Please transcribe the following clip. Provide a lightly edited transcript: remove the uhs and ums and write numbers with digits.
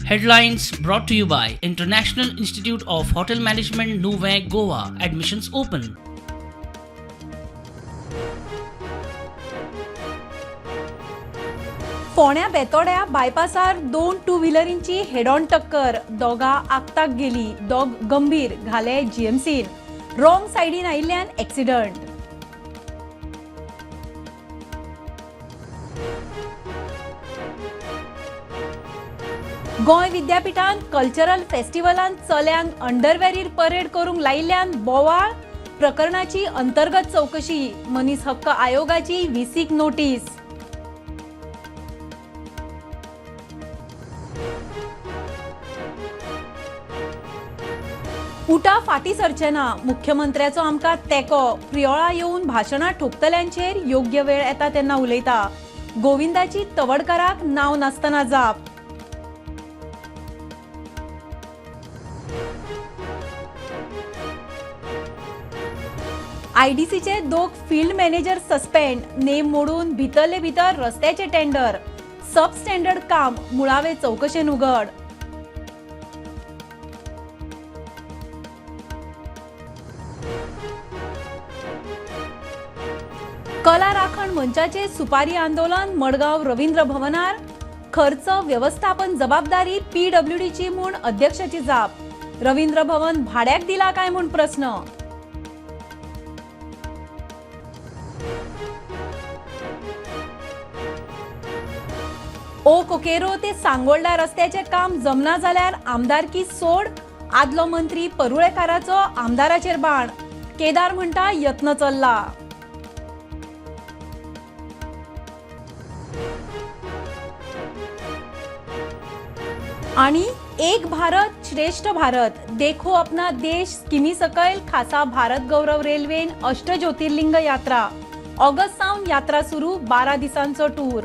Headlines brought to you by International Institute of Hotel Management, Nuvem, Goa. Admissions open. फोण्या बेतोड्या बायपासार दोन two व्हिलरींची head on टक्कर. दोगां आक्ताक गेली, दोग गंभीर, घाले जीएमसीन. रॉंग सायडीन आयिल्ल्यान एक्सिडंट. गोंय विद्यापीठान कल्चरल फेस्टिवलान चल्यांक अंडरवेरीर परेड करूंक लायिल्ल्यान बोवाळ. प्रकरणाची अंतर्गत चवकशी. मनीस हक्क आयोगाची व्हीसीक नोटीस. उटा फाटीं सरचे ना, मुख्यमंत्र्याचो आमकां तेंको. प्रियोळा येवन भाशणां ठोकतल्यांचेर योग्य वेळ येता तेन्ना उलयता. गोविंदाची तवडकाराक नांव नासतना जाप. आयडीसीचे दोग फील्ड मॅनेजर सस्पेंड. नेम मोडून भितरले भितर रस्त्याचे टेंडर. सब स्टँडर्ड काम, मुळावे चवकशेन उघड. कला राखण मंचाचे सुपारी आंदोलन मडगांव रवींद्र भवनार. खर्च व्यवस्थापन जबाबदारी पीडब्ल्यूडीची म्हूण अध्यक्षाची जाप. रवींद्र भवन भाड्याक दिला काय म्हूण प्रस्न. ओ कोकेरो ते सांगोल्डा रस्त्याचें काम जमना जाल्यार आमदारकी सोड. आदलो मंत्री परुळेकाराचो आमदाराचेर बाण. केदार म्हणटा यत्न चल्ला. आणि एक भारत श्रेष्ठ भारत देखो अपना देश स्किमी सकयल खासा भारत गौरव रेल्वेन अष्ट ज्योतिर्लिंग यात्रा. ऑगस्ट सावन यात्रा सुरू. 12 दिसांचो टूर.